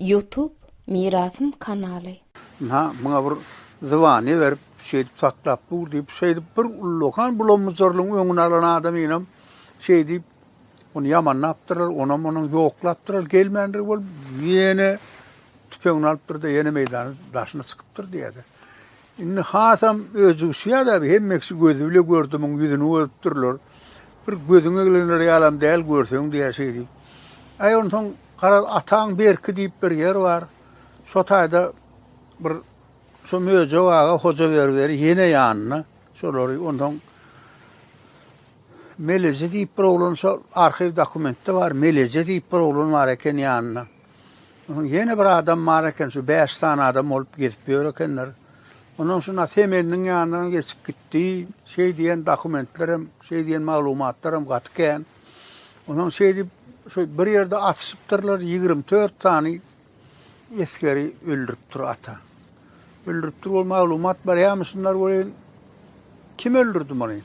Youtube Mirasym kanaly. Ynha, muňa bir zywany berip, şeýdip saklap dur diýip, şeýdip bir ullakan bulam-bujarlygyň öňüni alan adamynam şeýdip, ony ýamanlapdyrlar, onam onuň ýoklapdyrlar, gelmändir bolup, ýene tüpeňini alypdyr-da, ýene meýdanyň daşyna çykypdyr diýýär-de. Indi hasam öjügişýär-dä, hemme kişi gözi bile gördi, muň ýüzüni görüpdirler. Bir gözüň eglenер ýalam däl görseň diýýär şeýdip. Aý, onsoň garaz, Ataň berki diýip bir ýer bar. Şo taýda bir şo Möjek aga Hoja berberi ýene ýanyna şolary onsoň Meleje diýip bir oglan şo arhiw dokumentde bar, Meleje diýip bir oglan bar eken ýanynda. Onsoň ýene bir adam bar eken, şu bäş sany adam bolup gezip ýör ekenler. Onsoň şunda Semeniniň ýanyndan geçip gitdi. Şeý diýen dokumentlerem, şeý diýen maglumatlaram gaty kän. Onsoň şeýdip şu bir ýerde atyşypdyrlar, 24 sany esgeri öldüripdir ata. Öldüripdir ol maglumat barýarmyşynlar welin kim öldürdi muny?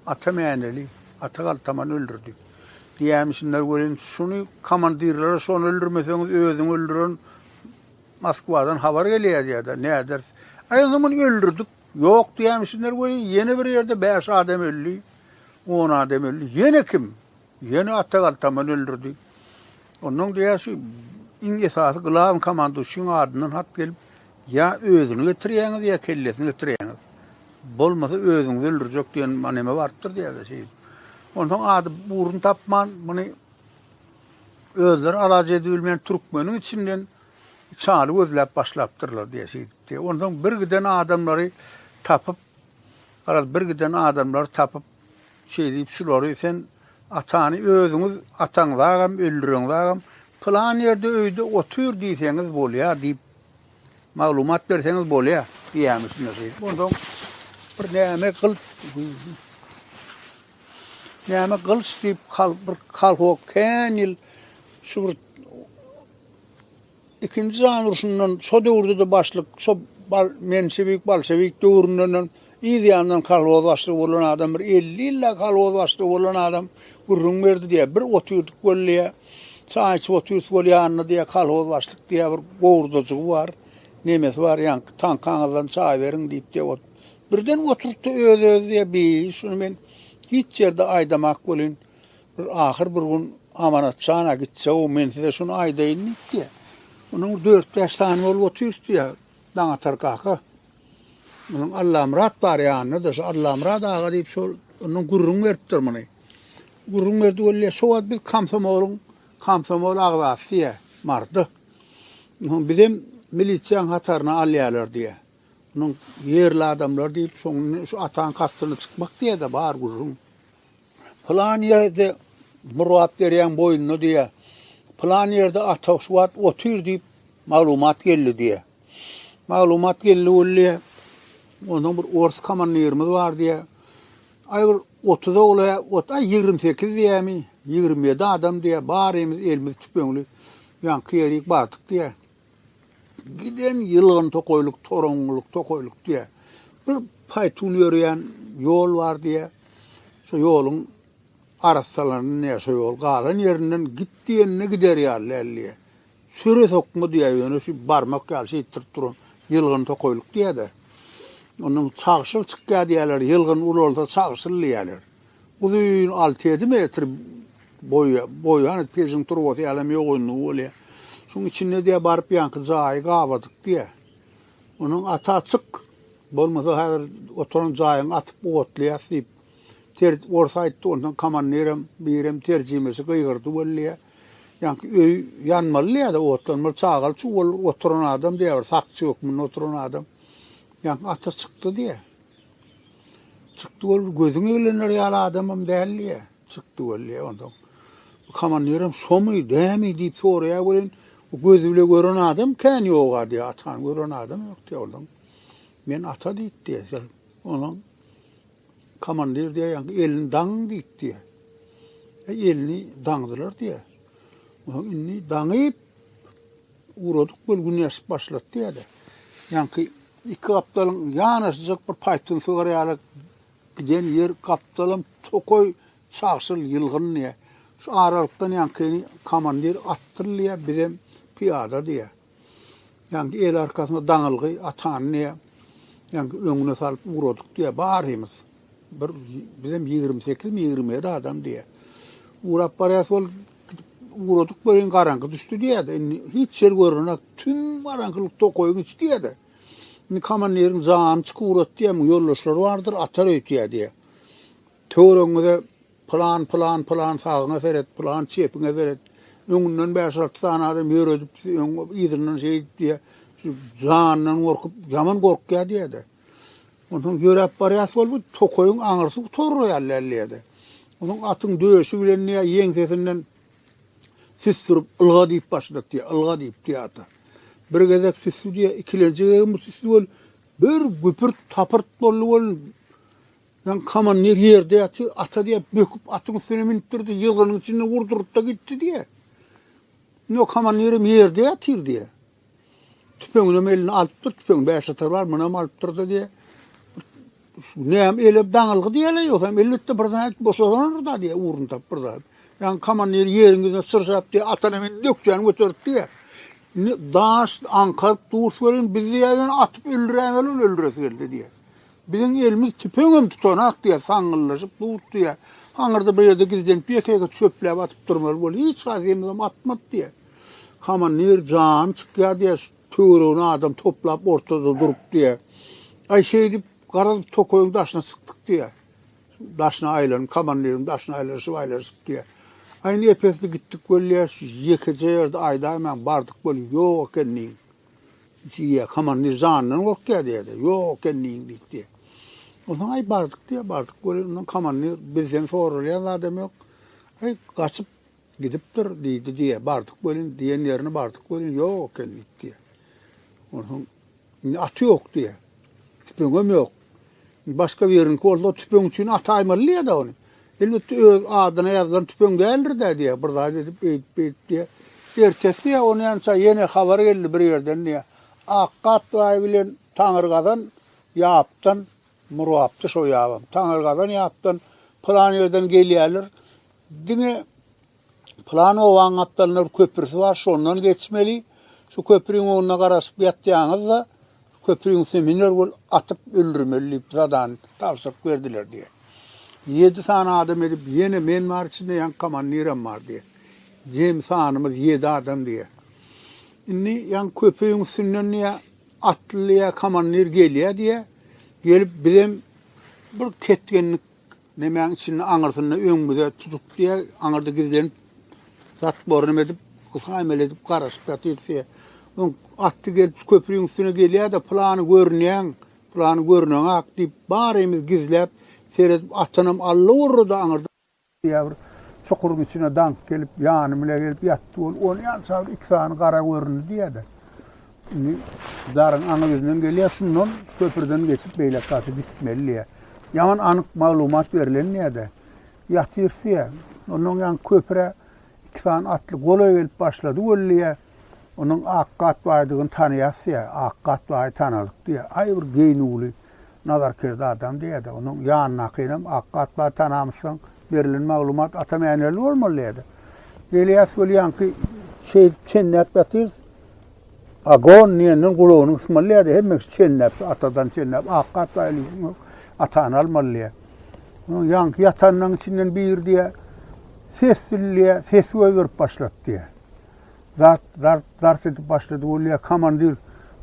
Ata Mäneli, Ata Galtaman öldürdi. Diýýärmişinler welin şuny komandirlere şony öldürmeseňiz özüňi öldüren Moskwadan habar gelýär diýýär-de, näderis? Aý onda muny öldürdik. Ýok diýýärmişinler welin ýene bir ýerde bäş adam öldi, on adam öldi. Ýene kim? Ýene Ata Galtaman öldürdi. Ondan diýýär şu iň esasy glawny komanduşyň adyndan hat gelip, ýa özüni getirýäňiz, ýa kellesini getirýäňiz. Bolmasa özüňizi öldürjek diýen neme barypdyr diýýär-de şeýdip. Onsoň ady ugruny tapman muny özleri alaç edibilmän türkmeniň içinden içaly gözläp başlapdyrlar diýýär şeýdip diýýär. Onsoň bir giden adamlary tapyp, garaz bir giden adamlary tapyp Şeý diýip, şulary sen atany özüňiz ataňzagam, öldüreňzagam, pylan ýerde öýde otyr diýseňiz bolýar diýip, maglumat berseňiz bolýar diýýärmişinler şeýdip. Onsoň bir näme gyl näme gylyç diýip bir kolhoz kän ýyl şu bir Ikinji jahan urşundan şo döwürde-de başlyk, şo menşewik, bolşewik döwründenem yz ýanyndan kolhoz başlygy bolan adam, bir 50 ýyl-da kolhoz başlygy bolan adam gürrüň berdi diýýär. Bir otyrdyk weli diýýär, çaý içip otyrys weli ýanynda diýýär, kolhoz başlyk diýýär, bir gowurdajygy bar, nemesi bar, ýaňky taňkaňyzdan çaý beriň diýip diýýär. Birden oturtdy öz-özi diýýär, bi şuny men hiç ýerde aýdamak welin, Bir ahyr bir gün Amanatjana gitjeg-ow, men size şuny aýdaýyn diýip diýýär. Onuň bir dört-bäş sany bolup otyrys diýýär, Daňatar kaka. Onuň Allamyrat bar ýanynda-da, şu Allamyrat aga diýip şol ondan gürrüň beripdir muny. Gürrüň berdi weli, şo wagt biz komsomolyň komsomol agzasy diýýär, Maryda. Onuň bizem milisiýaň hataryna alýarlar diýýär. Onuň ýerli adamlar diýip, şoň şu ataň kastyna çykmak diýýär-de bar gürrüň. Pylan ýerde Murgap derýaň boýunda diýýär. Pylan ýerde ata şu wagt otyr diýip maglumat geldi diýýär. Maglumat geldi ol diýýär. Ondan bir ors komandirimiz bar diýýär. Aý bir 30 ogly, ot aý 28 diýýärmi? 27 adam diýýär. Barymyz elimiz tüpeňli. Ýaňky ýerik bardyk diýýär. Giden ýylgyn tokaýlyk, toraňňylyk tokaýlyk diýýär. Bir paýtun ýörýän ýol bar diýýär. Şo ýoluň arassalanan diýýär, şo ýol galan ýerinden git diýenine gider ýaly däl diýýär. Süre sokma diýýär, ýöne şu barmak ýaly şeýtdirip duran ýylgyn tokaýlyk diýýär-de. Ondan çagşyl çykýar diýýärler, ýylgyn ulalsa çagşyl diýýärler. Uzyn alty-ýedi metr boýy, boýy hany pejiň turbasy ýalam ýok uzynlygy bolýar. Şuň içinde diýýär baryp ýaňky jaýy gabadyk diýýär. Onuň ata çyk, bolmasa häzir oturan jaýyňy atyp otlaýas diýip, ter ors aýtdy, onsoň komandirem, birem terjimeçi gygyrdy weli diýýär. Ýaňky öý ýanmaly diýýär-de, otlanmaly, çagaly çuwaly oturan adam diýýär, bir sakçy hökmünde oturan adam. Ýaňky ata çykdy diýýär. Çykdy ol gözüň eglener ýaly adamam däl diýýär. Çykdy ol diýýär onsoň. Komandirem şomy, dämi diýip soraýar welin, gözi bile gören adam kän ýog-a diýýär. Atany gören adam ýok diýýär onsoň. Men ata diýip diýýär. Onsoň komandir diýýär, ýaňky elini daňyň diýip diýýär. Elini daňdylar diýýär. Onsoň indi daňyp ugradyk weli gün ýaşyp başlady diýýär-de. Ýaňky Iki gapdalyň ýanaşyjak bir paýtun sygyr ýaly giden ýer gapdalam tokaý çagşyl ýylgyn diýýär. Şu aralykdan ýaňkyny komandir atdyr diýýär, bizem. Pyýada diýýär. Ýaňky el arkasynda daňylgy atany diýýär. Ýaňky öňüne salyp ugradyk diýýär. Barymyz. Bir bizem 28-mi 27 adam diýýär. Ugrap barýas bol gidip ugradyk welin garaňky düşdi diýýär-de. Indi hiç ýer görnenak. Tüm garaňkylyk tokaýyň içi diýýär-de. Indi komandiriň jany çykyp ugratdy diýýär. Muň ýoldaşlary bardyr, atar öýtýär diýýär. Töweregiňize pylan, pylan, pylan sagyňa seret, pylan çepiňe seret. Öňünden bäş-alty sany adam ýöredip, öň yzyndan şeýdip diýýär. Şu janyndan gorkup, ýaman gorkýar diýýär-de. Onsoň ýöräp barýas bolup, tokaýyň aňyrsy gutarýar diýýär-de. Onsoň atyň döşi bilen diýýär, ýeňsesinden süsdürip, ylga diýip başlady diýýär, ylga diýip diýýär ata. Bir gezek süsdi diýýär, ikilenji gezegem bu süsdi welin, bir güpürt-tapyrt boldy welin, Ýaňky komandir ýerde ýatyr, ata diýýär, böküp atyň üstüne münüpdir-de, ýylgynyň içinde urduryp-da gitdi diýýär. Indi o komandirem ýerde ýatyr diýýär. Tüpeňinem eline alypdyr, tüpeň bäşatar bar, munam alypdyr-da diýýär. Näme ele daňylgy diýýärler ýogsam, elbetde bir zat boşadandyr-da diýýär, ugruny tapyp bir zat. Ýaňky komandir ýeriň ýüzüne çyrşap diýýär, atana münüp dökjäni göterip diýýär. Indi daş aňkaryp durus welin, biz diýýär, ýöne atyp öldüräýmeli ol öldüresi geldi diýýär. Biziň elimiz tüpeňem tutanak diýýär, saňňyldaşyp dur diýýär. Aňyrda bir ýerde gizlenip ýeke-ýeke çöpläp atyp durmaly boldy. Hiç haýsymyzam atmady diýýär. Komandir jany çykýar diýýär, şu töweregine adam toplap ortada durup diýýär. Aý şeýdip garaz tokaýyň daşyna çykdyk diýýär. Daşyna aýlanyp, komandiriň daşyna aýlanyşyp aýlanyşyp diýýär. Aý indi ep-esli gitdik weli diýýär, şu ýekeje ýerde aýdaýmaň bardyk weli ýok eken diýiň. Diýýär, komandir janyndan gorkýar diýýär-de, ýok eken diýiň diýip diýýär. Onsoň aý bardyk diýýär, bardyk welin ondan komandir bizden soralýan zadam ýok. Aý gaçyp gidipdir diýdi diýýär. Bardyk welin diýen ýerine bardyk welin ýok eken diýip diýýär. Onsoň indi aty ýok diýýär. Tüpeňem ýok. Başga biriniňki bolsa tüpeň üçin ataýmaly diýýär-de ony. Elbetde öz adyna ýazylan tüpeň däldir-dä diýýär. Bir zat edip eýdip-beýdip diýýär. Ertesi diýýär, onýança ýene habar geldi bir ýerden diýýär. Akgat baý bilen Taňyrgazan ýapdan, Murgapdy şo ýabam. Taňyrgazan ýapdan pylan ýerden gelýärler. Diňe Pylan obaň gapdalynda bir köprüsi bar, şondan geçmeli. Şu köprüň öňünde garaşyp ýatýaňyz-da, köprüň üstüne miner bolup atyp öldürmeli diýip zadany tabşyryk berdiler diýýär. Ýedi sany adam edip, ýene men bar içinde, ýaňky komandirem bar diýýär. Jem sanymyz ýedi adam diýýär. Indi ýaňky köprüň üstünden diýýär, atly diýýär, komandir gelýär diýýär. Gelip bizem bir ketgenlik Nemäň içinde aňyrsynda öňümize tutup diýýär, aňyrda gizlenip zatboryny edip, gysga emel edip garaşyp ýatyrys diýýär. Öň atly gelip şu köprüň üstüne gelýär-de, pylany görünýäň, pylany görüneňak diýip, barymyz gizläp seredip atanam Alla urdy-da aňyrda. Diýýär bir çukuryň içine daňk gelip, ýany bile gelip ýatdy ol. Onýança bir iki sany gara göründi diýýär-de. Indi daryň aňy ýüzünden gelýär, şundan köprüden geçip beýleki gata gitmeli diýýär. Ýaman anyk maglumat berlen diýýär-de. Ýatyrys diýýär. Ondan ýaňky köprä iki sany atly golaý gelip başlady weli diýýär. Onuň Akgat baýdygyny tanaýas diýýär. Akgat baýy tanadyk diýýär. Aý bir geýnüwli nazarkerde adam diýýär-de. Onuň ýanyndakynam Akgat baýy tanamyzsoň berlen maglumat Ata Mäneli bolmaly diýýär-de. Gelýäs weli ýaňky şeýdip çenläp ýatyrys. Agon diýenden gulagyny gysmaly diýýär-de, hemme kişi çenläp, şu atadan çenläp Akgat baýly atany almaly diýýär. Onuň ýaňky ýatanynyň içinden biri diýýär, ses diýýär, ses goýberip başlady diýýär. Zart, zart, zart edip başlady bolýar, komandir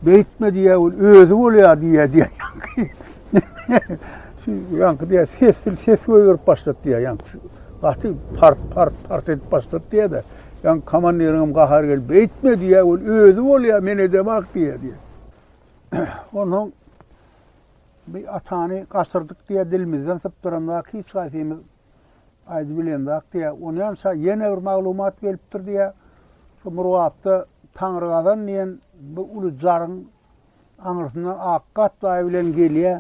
beýtme diýýär, ol özi bolýar diýýär diýýär ýaňky. Şu ýaňky diýýär, sesli ses goýberip başlady diýýär ýaňky. Gaty part, part, part edip başlady diýýär-de. Ýaňky komandiriň hem gahary gelip, beýtme diýýär, ol özi bolýar, men edemok diýýär diýýär. Onsoň bir atany gaçyrdyk diýýär, dilimizden sypdyranzak hiç haýsymyz Aýdybilemzok diýýär. Onýança ýene bir maglumat gelipdir diýýär. Şu Murgapda Taňrygazan diýen bir uly jaryň aňyrsyndan Akgat daýy bilen gelýär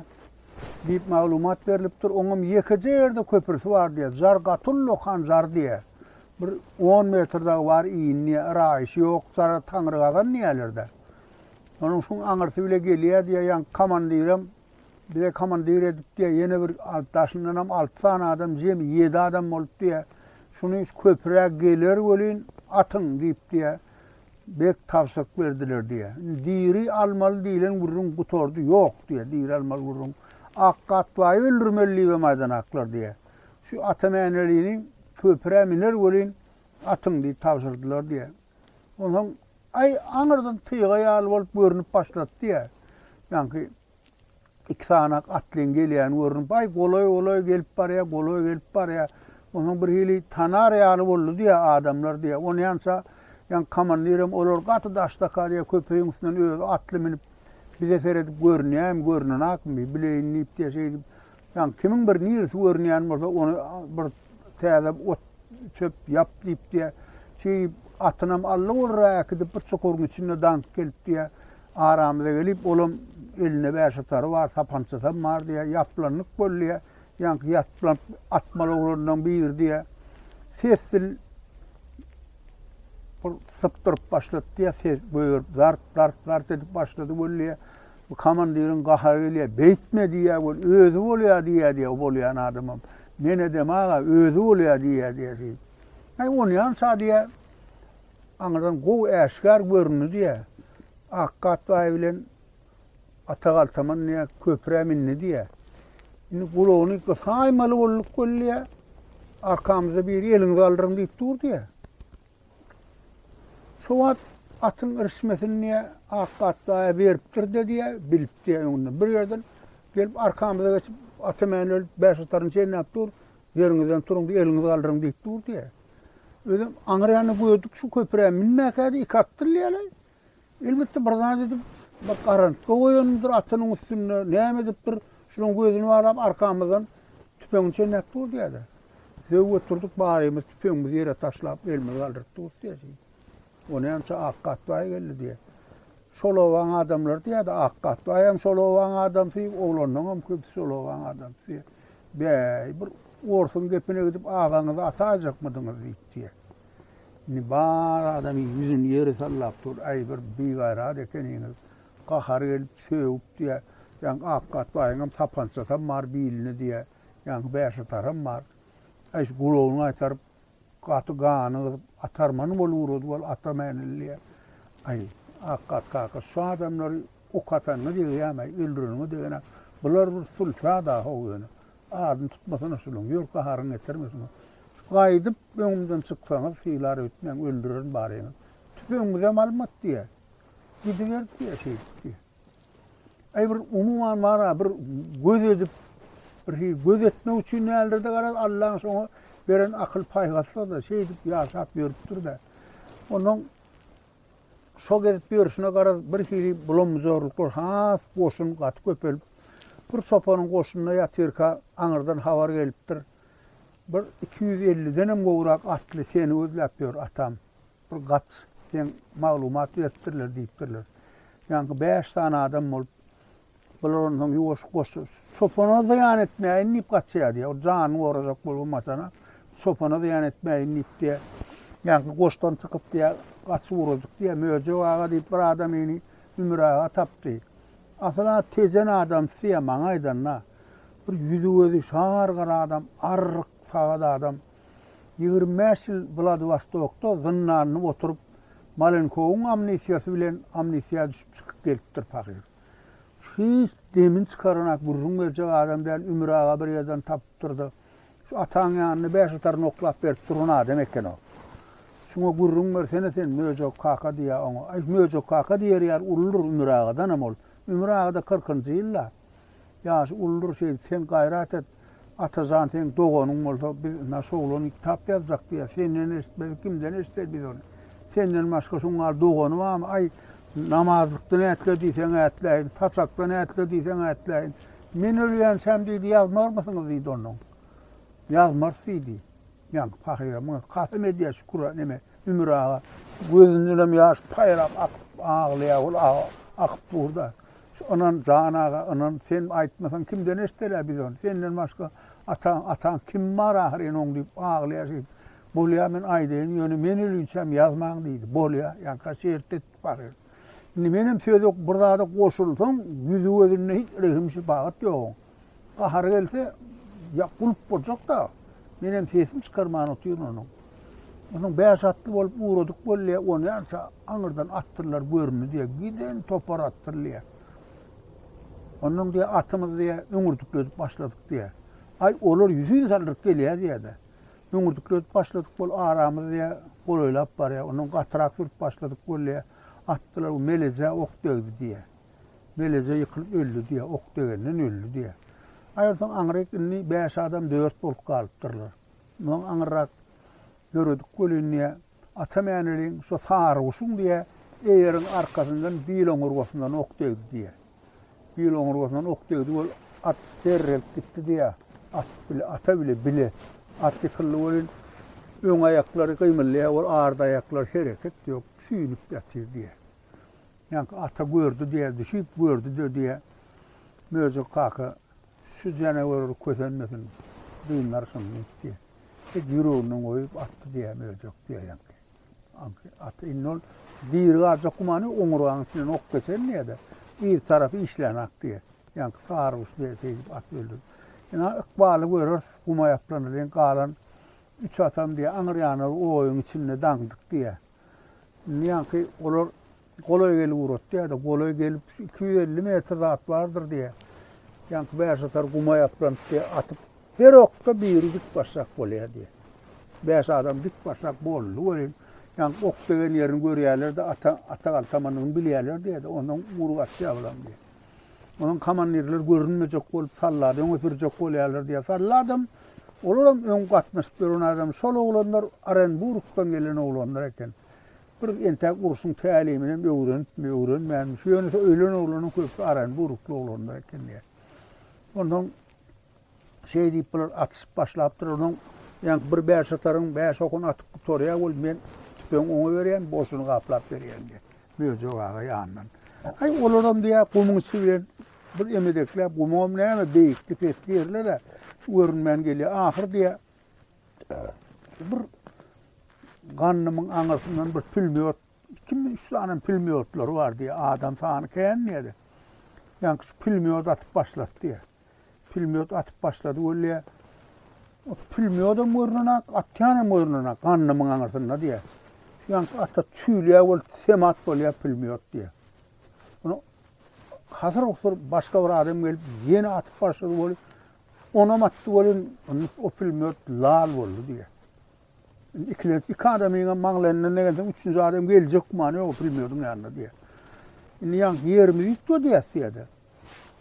diýip maglumat berlipdir. Oňam ýekeje ýerde köprüsi bar diýýär. Jar gaty ullakan jar diýýär. Bir on metr dagy bar iýni diýýär. Yraýşy ýok jara Taňrygazan diýýärler-de. Onuň şuň aňyrsy bile gelýär diýýär. Ýaňky komandirem Bize komandir edip diýýär, ýene bir daşyndanam alty sany adam, jemi ýedi adam bolup diýýär. Şuny şu köprä geler welin atyň diýip diýýär. Bek tabşyryk berdiler diýýär. Indi diri almaly diýlen gürrüň gutardy, ýok diýýär, diri almaly gürrüň. Akgatbaýy öldürmeli diýibem aýdanaklar diýýär. Şu Ata Mänelini köprä miner welin atyň diýip tabşyrdylar diýýär. Onsoň aý aňyrdan tyga ýaly bolup görnüp başlady diýýär. Ýaňky Iki sanak atlyň gelýäni görnüp, aý, golaý-golaý gelip barýar, golaý gelip barýar. Onsoň birhili tanar ýaly boldy diýýär adamlar diýýär. Onýança ýaňky komandirem olar gaty daşdaka diýýär, köpegiň üstünden özi atly münüp, bize seredip görünýärmi, görnenakmy, bileýin diýip diýýär, şeýdip, ýaňky kimiň bir niresi görünýän bolsa, ony bir täze ot, çöp ýap diýip diýýär. Şeýdip, atynam aldy-gurra äkidip bir çukuryň içinde daňyp gelip diýýär. Aramyza gelip, olam elinde bäşatary bar, sapançasam bar diýýär, ýaplandyk bol diýýär. Ýaňky ýaplanyp atmaly oglanlaryň biri diýýär. Ses-sil bir sypdyryp başlady diýýär, ses goýberip zart, zart, zart edip başlady weli diýýär. Bu komandiriň gahary gelýär, beýtme diýýär weli, özi bolýar diýýär diýýär, o bolýan adamam. Men edem aga, özi bolýar diýýär diýýär şeýdip. Aý, onýança diýýär, Aňyrdan gowy äşgär göründi diýýär. Akgat baý bilen Ata galtaman diýýär, köprä mindi diýýär. Indi gulagyny gysaýmaly bolduk weli diýýär. Arkamyzda biri eliňizi galdyryň diýip dur diýýär. Şo wagt atyň irişmesini diýýär, Akgat baýa beripdir-de diýýär, bilip diýýär öňünden. Bir ýerden gelip arkamyza geçip, Ata Mäneli bäşataryny çeýnäp dur, ýeriňizden turuň, eliňizi galdyryň diýip dur diýýär. Özem aňry ýana gördük şu köprä münmäkä-de iki atdyr diýýärler. Elbetde bir zat edip, bir garantga goýandyr atynyň üstünde, näme edipdir, şunuň gözüni barlap arkamyzdan tüpeňini çenäp dur diýýärler. Zöwwe oturdyk barymyz tüpeňimizi ýere taşlap, elimizi galdyryp durus diýýär. Onýança Akgatbaý geldi diýýär. Şol obaň adamlary diýýärdi, Akgatbaýam şol obaň adamsy, oglanlaňam köpüsi şol obaň adamsy diýýär. Bäý, bir orsuň gepine gidip agaňyzy ataýjakmydyňyz diýip diýýär. Indi bar adam ýüzüni ýere sallap dur, äý bir bigaýrat ekeniňiz. Gahary gelip sögüp diýýär. Ýaňky Akgatbaýyňam sapançasam bar bilinde diýýär. Ýaňky bäşataram bar. Äý şu gulagyny gaýtaryp Gaty gany gyzyp, atarman bolup ugrady wal ata mänili diýýär. Aý, Akgat kaka, şu adamlary ok atanyňa degýäm-äý, öldüreniňe degenä. Bular bir sulta-da how ýöne. Adyny tutmasana şulaň, ýör gaharyňy getirme şuňa. Şu gaýdyp öňümden çyksaňyz sylar öýtmäň, öldürerin baryňyzy. Tüpeňimizem almady diýýär. Gidiberdi diýýär şeýdip diýýär. Aý bir umuman bar-a bir göz edip, bir hili göz etmek üçin däldir-de garaz Allaň şoňa beren akyl paýhasy-da şeýdip ýaşap ýörüpdir-dä. Onnoň şo gezip ýörşüne garaz bir hili bulam-bujurlyklar has goşun gaty köpelip, bir çopanyň goşunda ýatyrka aňyrdan habar gelipdir. Bir 250-denem gowrak atly seni gözläp ýör atam. Bir gaç, seň maglumat beripdirler diýipdirler. Ýaňky bäş sany adam bolup, bular onsoň ýuwaş goşa, çopana zyýan etmäýin diýip gaçýar diýýär. Ol janyny gorajak bolup maşana çopana zyýan etmäýin diýip diýýär. Ýaňky goşdan çykyp diýýär, gaçyp ugradyk diýýär. Möjek aga diýip bir adamyny Ümür aga tapdy. Asyl-a Tejen adamsy diýýär, maňa aýdanda. Bir ýüzi-gözi şar gara adam, arryk, sagat adam. 25 ýyl Wladiwostokda zyndanda oturyp, Malenkowyň amnistiýasy bilen amnistiýa düşüp çykyp gelipdir pahyr. Hiç demini çykaranak gürrüň berjek adam däl, Ümür aga bir ýerden tapypdyr-da, şu ataň ýanynda bäş ataryny oklap berip duran adam eken o. Şuňa gürrüň bersene sen, Möjek kaka diýýär oňa. Aý, Möjek kaka diýer ýaly uludyr Ümür agadanam ol. Ümür aga-da kyrkynjy ýylda. Ýaşy uludyr şeýdip sen gaýrat et Atajan seň doganyň bolsa biz ynha şu oglany kitap ýazjak diýýär senden eşitmedik kimden eşideli biz ony senden başga şuň ýaly dogany barmy aý namazlykdan ätle diýseň ätläýin saçakdan ätle diýseň ätläýin men ölýänçäm diýdi ýazmarmysyňyz diýdi onnoň ýazmarys diýdi. Ýaňky pahyra muňa kasam edýär şükür neme Ümür aga gözündenem ýaş paýrap akyp aglaýar ol akyp durda. Şu ynan jan aga ynan sen aýtmasaň kimden eşidelä biz ony senden başga ataň ataň kim bar ahyryn oň diýip aglaýar şeýdip. Bolýa men aýdaýyn ýöne men ölinçäm ýazmaň diýdi. Bolýa ýaňka şert etdi pahyr. Indi menem söze bir zada goşulsaň ýüzi gözünde hiç rehim şepagat ýok oň. Gahary gelse, ýa gulup boljak-da. Menem sesimi çykarman otyryn onuň. Onsoň bäş atly bolup ugradyk bolýa, onýança aňyrdan atlylar göründi diýýär. Giden topar atly diýýär. Ondan diýýär, atymyzy diýýär, öňürdikledip başladyk diýýär. Aý, olar ýüzin saldyryp gelýär diýýär-de. Öňürdikledip başladyk bol, aramyz diýýär, golaýlap barýar. Ondan gatyrak sürüp başladyk bolýar. Atdylar, Melejä ok degdi diýýär. Meleje ýykylyp öldi diýýär, ok degenden öldi diýýär. Aý, onsoň aňryk indi bäş adam dört bolup galypdyrlar. Mundan aňyrrak ýöredik welin diýýär, Ata Mäneliň şo Saryguşuň diýýär, eýeriň arkasyndan bil oňurgasyndan ok degdi diýýär. Bil oňurgasyndan ok degdi weli at derrelip gitdi diýýär. At bile, ata bile bile. At ýykyldy welin, öň aýaklary gymyldaýar, ol ardy aýaklary hereket ýok, süýnüp ýatyr diýýär. Ýaňky ata gördi diýýär, düşüp gördi-de diýýär, Möjek kaka, Şu janawer kösenmesin, dynlar şuny diýip diýýär. Hek ýüreginden goýup atdy diýýär möjek diýýär ýaňky. Aňky aty indi ol diri galjak gümany ýok, oňurgaň içinden ok geçen diýýär-de, yz tarapy işlänak diýýär. Ýaňky saryguş diýýär şeýdip aty öldürip. Ynha ykbaly göreris, guma ýaplanylyň galan üç atam diýýär, aňyr ýana oýuň içinde daňdyk diýýär. Indi ýaňky olar Golaý gelip ugratdy-da, golaý gelip, 250 metr zat bardyr diýýär. Ýaňky bäşatar guma ýaplanyp diýýär, atyp, her okda biri dik başrak bolýar diýýär. Bäş adam dik başrak boldy welin, ýaňky ok degen ýerini görýärler-de, ata, ata galtamanyny bilýärler diýýär-de, ondan urup atýar bulam diýýär. Onuň komandirler görünmejek bolup, sallady öňe sürjek bolýarlar diýýär. Salladam, olaram öň gatnaşyp ýören adam, şol oglanlar Orenburgdan gelen oglanlar eken. Bir entäk urşuň täliminem öwrenipmi, öwrenmänmi, şu ýöne şo ölen oglanyň köpüsi Orenburgly oglanlar eken diýýär. Onsoň şeý diýip bular atyşyp başlapdyr. Onuň ýaňky bir bäşataryň bäş okuny atyp gutarýar, ol men tüpeňi oňa berýän, boşuny gaplap berýän diýýär. Möjek aga ýanyndan. Aý, olaram diýýär, gumuň içi bilen bir emedekläp, gumuňam näme beýikli-pesli ýerler-ä görünmän gelýär. Ahyr diýýär, Bir gandymyň aňyrsyndan bir pülmýot, ikimi üç sany pülmýotlary bar diýýär. Adam sany kän diýýär. Ýaňky şu pülmýot atyp başlady diýýär. Pülmýot atyp başlady weli o pülmýodam görünenak, atýanam görünenak gandymyň aňyrsynda diýýär. Şu ýaňky ata çüýlýär weli semat bolýar pülmýot diýýär. Ony hasyr-husur başga bir adam gelip ýene atyp başlady weli Onam atdy welin, indi o pulmýot lal boldy diýýär. Indi ikilenç iki adamyňam maňlaýyndan degensoň, üçünji adam geljek gümany ýok o pulmýodyň ýanyna diýýär. Indi ýaňky ýerimiz üýtgedi diýýär diýýär-de.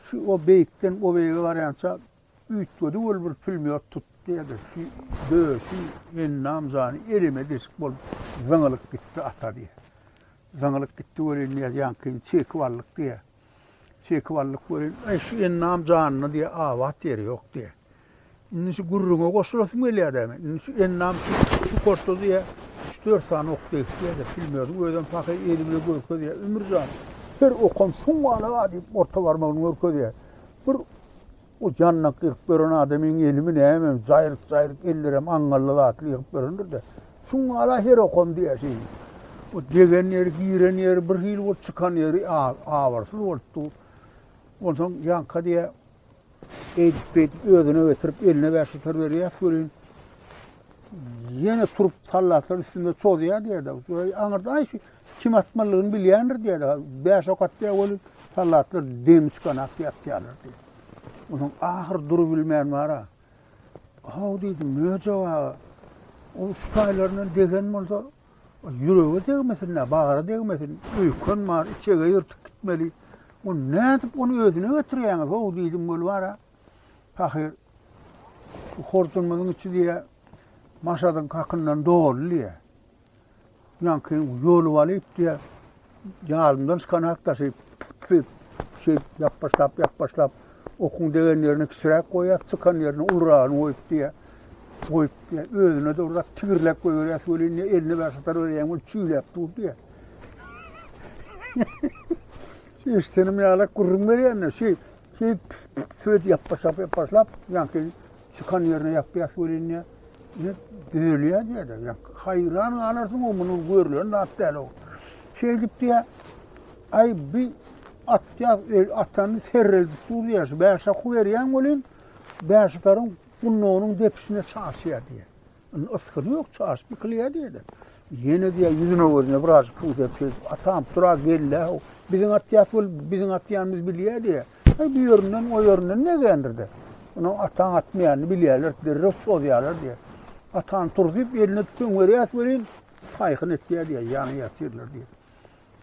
Şu o beýikden o beýige barýança üýtgedi ol bir pulmýot tutdy diýýär-de. Şu döşi, endam jany eleme deşik bolup zyňylyp gitdi ata diýýär. Zyňylyp gitdi welin diýýär, ýaňkyny çekip aldyk diýýär. Çekip aldyk welin, Äý, şu endam janyna diýýär, abat ýeri ýok diýýär. Indi şu gürrüňe goşulasym gelýär-dä men. Indi şu endam şu şu korta diýýär, üç-dört sany ok degip diýýär-de, bilmedim, özem pahyr eli bile görkezýär, Ümür jan, her okam şuň ýaly-a diýip, orta barmagyny görkezýär. Bir O ýandak ýygyp ýören adamyň elimi näme, jaýryk-jaýryk ellerem aňňally zatly ýygyp ýörendir-de. Şuňňala her okam diýýär şeýdip. O degen ýeri, giren ýeri bir hili bolup, çykan ýeri abyrsyz bolup dur. Onsoň ýaňka diýýär, eýdip-beýdip özüne getirip, eline bäşatar berýäs welin, ýene turup soldatlar üstünde çozýar diýýär-de. Aňyrda aý şu kim atmalydygyny bilýändir diýýär-de. Bäş ok atýar welin, soldatlar demi çykanak diýip atýarlar diýýär. Onuň ahyr durubilmän bar-a. Haw diýdim, Möjek aga, ol şu taýlaryndan degen bolsa, ýürege degmesin-dä, bagra degmesin, öýken bar, içege ýyrtyk gitmeli. Ony nädip ony özüne getirýäňiz, how diýdim weli bar-a. Pahyr, şu horjunymyzyň içi diýýär, maşadyň kakyndan doly diýýär. Ýaňky ýolup alyp diýýär, ýalyndan çykan ak daşy püp, şeýdip ýapbaşlap, ýapbaşlap, okuň degen ýerine kiçiräk goýýar, çykan ýerine uluragyny goýup diýýär. Goýup diýýär, özüne-de bir zat tigirläp goýberýär welin, eline bäş atar berýäň ol çüýläp dur diýýär. Eşdenim ýalak gürrüň berýän-de, şeý, şeýdip püp ýapbaşlap, ýapbaşlap, ýaňky Çykan ýerine ýapýas welin diýýär, ine, düzelýär diýýär-de. Ýa, haýran galarsyň-ow, muny görlen zat däl-ow. Şeýdip diýýär, aý, bi atýas, el atany serreldip dur diýýär. Şu bäş oky berýäň welin, şu bäşataryň gundagynyň depişine çaşýar diýýär. Indi ysgyny ýok, çaşyp ýykylýar diýýär-de. Ýene diýýär, ýüzüne-gözüne birazjyk suw sepip, atam, tura gel-le, biziň atýas bol, biziň atýanymyzy bilýär diýýär. Aý, bu ýerinden, o ýerinden ne gendir-de. Onuň ataň atmaýanyny bilýärler, derrew çozýarlar diýýär. Atany turzup, eline tüpeň berýäs welin, paýhyn etýär diýýär, ýaňy ýatyrlar diýýär.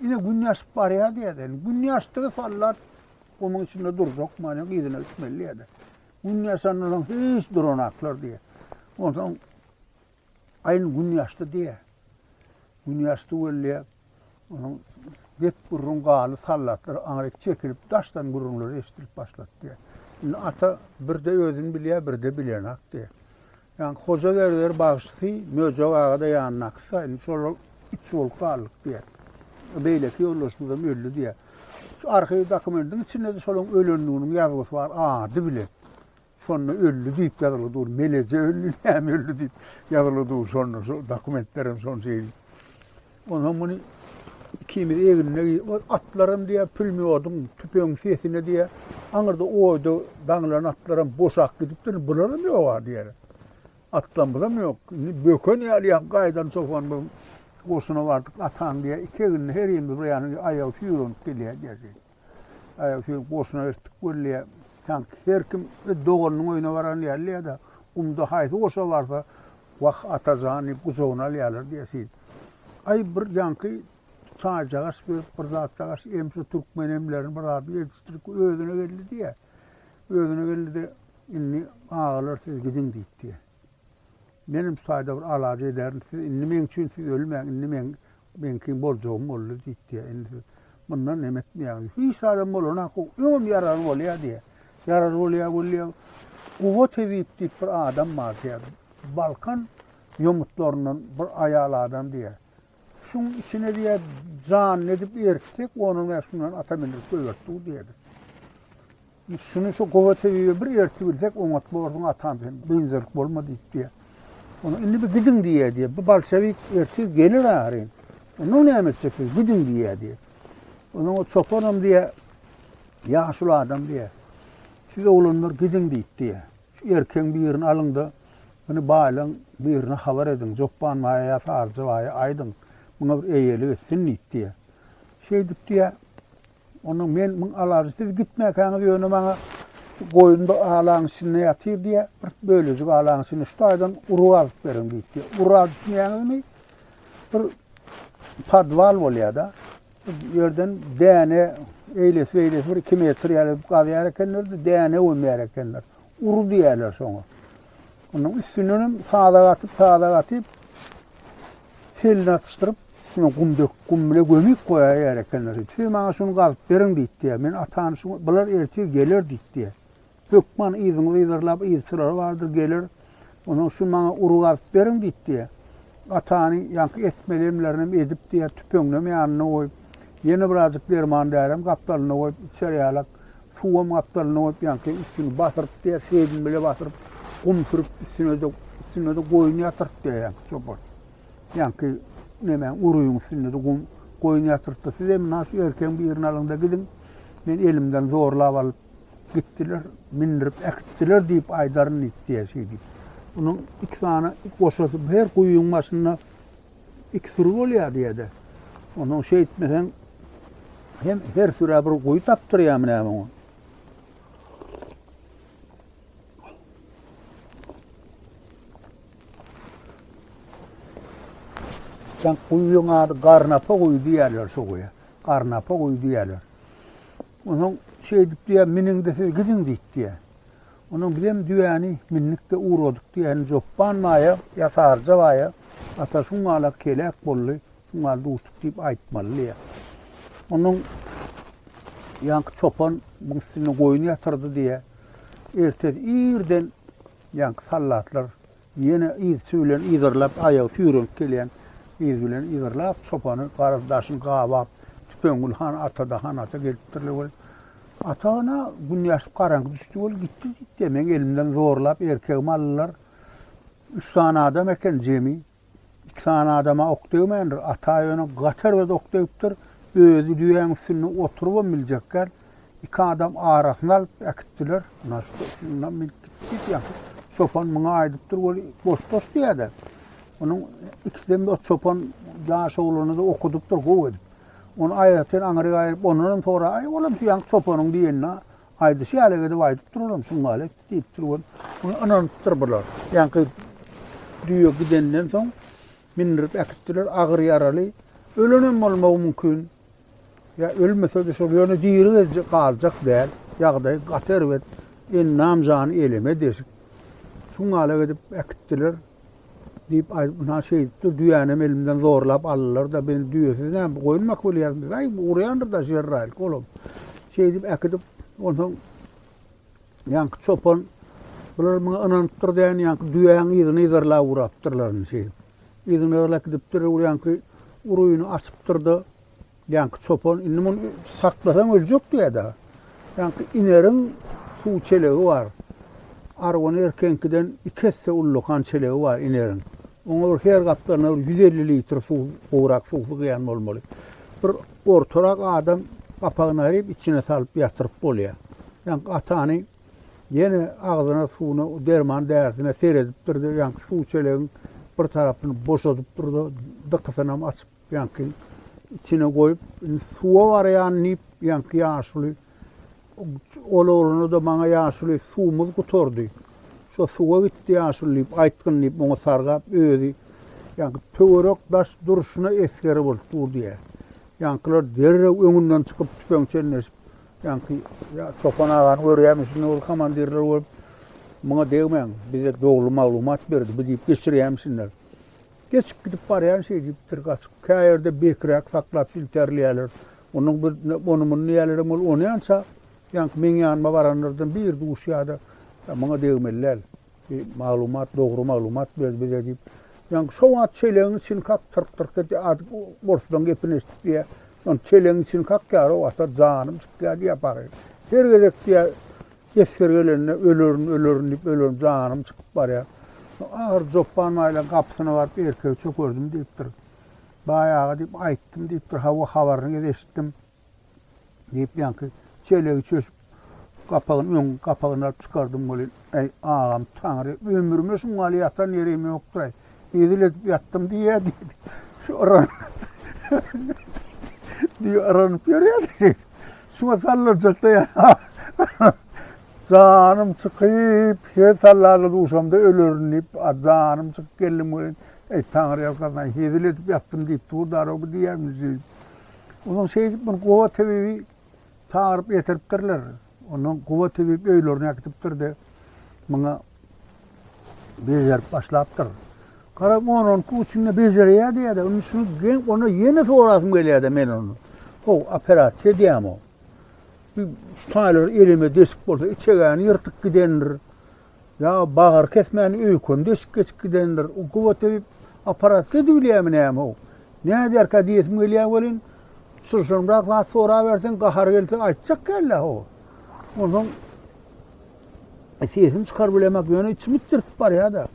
Ine, gün ýaşyp barýar diýýär-de. Gün ýaşdygy sallat gumuň içinde durjak, manyň yzyna gitmeli diýýär-de. Gün ýaşandan soň hiç duranaklar diýýär. Onsoň aýyn gün ýaşdy diýýär. Gün ýaşdy weli onuň gep gürrüň galy sallatlar aňryk çekilip daşdan gürrüňleri eşidilip başlady diýýär. Indi ata birde özüni bilýär, birde bilenak diýýär. Ýaňky Hoja Berber bagşysy Möjek aga-da ýanyndakysa, indi şolar üç bolup galdyk diýýär. Beýleki ýoldaşymyzam öldi diýýär. Şu arhiw dokumentiň içinde-de şolaryň ölendiginiň ýazgysy bar, ady bile. Şonda öldi diýip ýazylgy dur. Meleje öldi, näme öldi diýip ýazylgy dur şonda. Şu dokumentlerem şony şeýdip. Onsoň muny ikimiz egnine geýip, o atlaram diýýär, pulmýodyň, tüpeňiň sesine diýýär, aňyrda oýda daňylan atlaram boşap gidipdir, bularam ýog-a diýýär. Atlamyzam ýok. Indi böken ýaly ýa gaýdan çopanymyzyň goşuna bardyk, ataň diýýär, iki egnine her birimiz bir ýana aýagy süýrenip gelýär diýýär. Aýagy süýrenip goşuna eltdik weli diýýär. Sanki her kim öz doganynyň öýüne baran ýaly diýýär-de, gumda haýsy goşa barsa, Wah, ata jan diýip gujagyna alýarlar diýýär şeýdip. Aý, bir ýaňky çaýjagaş berip, bir zatjagaş em şu türkmen emlerini bir zadyny edişdirip özüne geldi diýýär. Özüne geldi-de, indi agalar siz gidiň diýip diýýär. Menem şu taýda bir alaç ederin, siz indi meň üçin siz ölmäň, indi meň meňki boljagym boldy diýip diýýär. Indi siz mundan neme etmeýäňiz. Hiç zadam bolanok, öňem ýaraly bolýar diýýär. Ýaraly bolýar bolýar. Guba tebip diýip bir adam bar diýýär. Balkan ýomutlaryndan bir aýal adam diýýär. Şuň içine diýýär, janyny edip eritsek, onuň bäş şundan ata mindirip goýbertdik diýýär. Şuny şu gowa tebibe bir ertibilsek oňat borsuň atam sen biynjalyk bolma diýip diýýär. Onda indi bir gidiň diýýär diýýär. Bu bolşewik ertir geler ahyryn. Ondan näme etjek siz gidiň diýýär diýýär. Ondan o çopanam diýýär ýaşuly adam diýýär. Siz oglanlar gidiň diýip diýýär. Şu erkegiň birini alyň-da muny baýlaň birine habar ediň. Jopban baýa ýa Saryja baýa aýdyň. Muňa bir eýelik etsin diýip diýýär. Şeýdip diýýär. Onnoň men muň alajy siz gitmäkäňiz ýöne maňa şu goýun bir alaň içinde ýatyr diýýär, bir bölejik alaň içinde şu taýdan urug alyp beriň diýip diýýär. Ura düşünýäňizmi? Bir podwal bolýar-da. Bir ýerden däne eýlesi beýlesi bir 2 metr ýaly edip gazýar ekenler-de, däne gömýär ekenler. Uru diýýärler şoňa. Onuň üstündenem sazak atyp, sazak atyp Selini atyşdyryp, üstüne gum döküp, gum bile gömüp goýaýar ekenler. Siz maňa şuny gazyp beriň diýip diýýär. Men atany şu, bular ertir geler diýip diýýär. Hökman yzyňyzy yzarlap yzçylary bardyr, geler. Onsoň şu maňa ury gazyp beriň diýip diýýär. Atany ýaňky etmeli emlerinem edip diýýär, tüpeňinem ýanynda goýup, ýene birazjyk derman-därem gapdalynda goýup, içer ýalak suwam gapdalynda goýup, ýaňky üstüni basyryp diýýär, selin bile basyryp, gum sürüp, üstüne-de, üstünde-de goýun ýatyryp diýýär ýaňky çopan. Ýaňky nemäň urugyň üstünde-de gum goýun ýatyrypdyr. Siz hem ynha şu erkegiň birini alyň-da gidiň. Men elimden zorlap alyp gitdiler, mindirip äkitdiler diýip aýdaryn diýip diýýär şeýdip. Onuň iki sany goşasy her guýyň başynda iki süri bolýar diýýär-de. Onuň şeýtmeseň hem her sürä bir guýy tapdyrýarmy näme oňa? Sen guýyň ady Garnapa guýy diýerler şo guýa. Garnapa guýy diýerler. Onsoň şeýdip diýýär, miniň-de siz gidiň diýip diýýär. Onsoň bizem düýäni mindik-de ugradyk diýýär. Indi Jopban baýa, ýa Saryja baýa, ata şuň galak heläk boldy, şuň gal duşduk diýip aýtmaly diýýär. Onsoň ýaňky çopan muň üstünde goýun ýatyrdy diýýär. Ertesi irden Ýaňky sallatlar ýene yzçy bilen yzarlap, aýagy süýrenip gelýän yz bilen yzarlap, çopany garaz daşyny gabap, tüpeňgül han ata-da han ata gelipdirler weli, Ata ana, gün ýaşyp garaňky düşdi weli, gitdi diýipdir. Meň elimden zorlap erkegimi aldylar. Üç sany adam eken jemi. Iki sany adama ok degmändir. Ata ýöne gaty erbet ok degipdir. Özi düýäň üstünde oturybam biljek däl. Iki adam arasyny alyp äkitdiler. Ynha şundan bilip gitdi diýip ýaňky. Çopan muňa aýdypdyr weli goş-goş diýýär-de. Onuň ikisem o çopan ýaş oglany-da okudypdyr gowy edip. Ony aýratyn aňryk aýryp, ondanam sora, aý, olam şu ýaňky çopanyň diýenini aýdyşy ýaly edip aýdypdyr olam, şuňňaly etdi diýipdir weli. Muny ynanypdyr bular. Ýaňky düýe gidenden soň mindirip äkitdiler, agyr ýaraly. Ölenem bolmagy mümkin. Ýa ölmese-de şol, ýöne diri gezjek galjak däl. Ýagdaýy gaty erbet. Endam jany eleme deşik. Şuňňalak edip äkitdiler. Diýip aýdyp, ynha şeýdipdir, düýänem elimden zorlap aldylar-da, men düýesiz näme, goýun bakyp bilýärin biz, aý, urýandyr-da şerraýlyk olam. Şeýdip äkidip, onsoň ýaňky çopan, bular muňa ynanypdyr däni, ýaňky düýäň yzyny yzarlap ugrapdyrlar indi şeýdip. Yzyny yzarlap gidipdir, ol ýaňky urugyny açypdyr-da, Ýaňky çopan, indi muny saklasaň öljek diýýär-dä. Ýaňky ineriň suw çelegi bar. Argon erkeňkiden iki esse ullakan çelegi bar ineriň. Oňa bir her gapdalyna bir 150 litr suw, gowrak suw sygýan bolmaly. Bir ortarak adam gapagyny aýryp içine salyp ýatyryp bolýar. Ýaňky atany ýene agzyna suwuna derman därisine seredipdir-de, ýaňky suw çelegiň bir tarapyny boşadypdyr-da, dykysynam açyp Ýaňky içine goýup, indi suwa barýan diýip, ýaňky ýaşuly ol oglana-da maňa ýaşuly suwumyz gutardy. Şo suwa gitdi ýaşuly diýip, aýtgyn diýip, oňa sargap özi ýaňky töwerek daş durşuna esgeri bolup dur diýýär. Ýaňkylar derrew öňünden çykyp tüpeň çenleşip, ýaňky çopan agany görýärmi şunda ol komandirler bolup, muňa degmäň, bize dogry maglumat berdi bu diýip geçirýärmişinler. Geçip gidip barýan şeý diýipdir, gaçyp kä ýerde bekräk saklap silterleýärler. Onuň bir ony-muny diýýärlerem ol onýança ýaňky meň ýanyma baranlardan biri duşýar-da, Muňa degmeli däl. Bi maglumat dogry maglumat berdi bize diýip. Ýaňky şo wagt çelegiň içini kak tyrk-tyrk edýär, a orslaň gepini eşidip diýýär. Ony çelegiň içini kakýar-ow, ata janym çykýar diýýär pahyr. Her gezek diýýär, Esger gelende ölerin, ölerin diýip ölerin, janym çykyp barýar. Ahyry Jopban baýlaň gapysyna baryp erkegi çökerdim diýipdir. Baý aga diýip aýtdym diýipdir, hawa habaryny eşitdim diýip ýaňky çelegi çöşüp gapagyny öň gapagyny alyp çykardym welin, äý agam taňry ömrüme şuň ýaly ýatan ýerim ýokdur-aý. Hezil edip ýatdym diýýär diýdi. Şu yranyp diýip yranyp ýörýär şeýdip. Şuňa sallanjakda ýa. Janym çykyp, her sallanda duşamda ölerin diýip, a janym çykyp geldim welin, eý Taňry ýalkasyn, hezil edip ýatdym diýip dur darow bu diýýärmiş diýip. Onsoň şeýdip muny gowa tebibi çagyryp getiripdirler. Ondan gowa tebip öýlerine äkidipdir-de, muňa bejerip başlapdyr. Gara on-on iki içinde bejerýär diýýär-de, indi şuny geň, onda ýene sorasym gelýär-de men ony. How, operasiýa edýämi o? Bir şu taýlar elime deşik bolsa, içegäni ýyrtyp gidendir. Ýa bagyr kesmäni öýkeni deşik geçip gidendir. O gowa tebip operasiýa edibilýärmi näme how? Näderkä diýesim gelýär welin, çylşyrymrak zat soraberseň, gahary gelse aýtjak däl-dä how. Onsoň Sesini çykaryp bilemok, ýöne içim itdirtip barýar-da.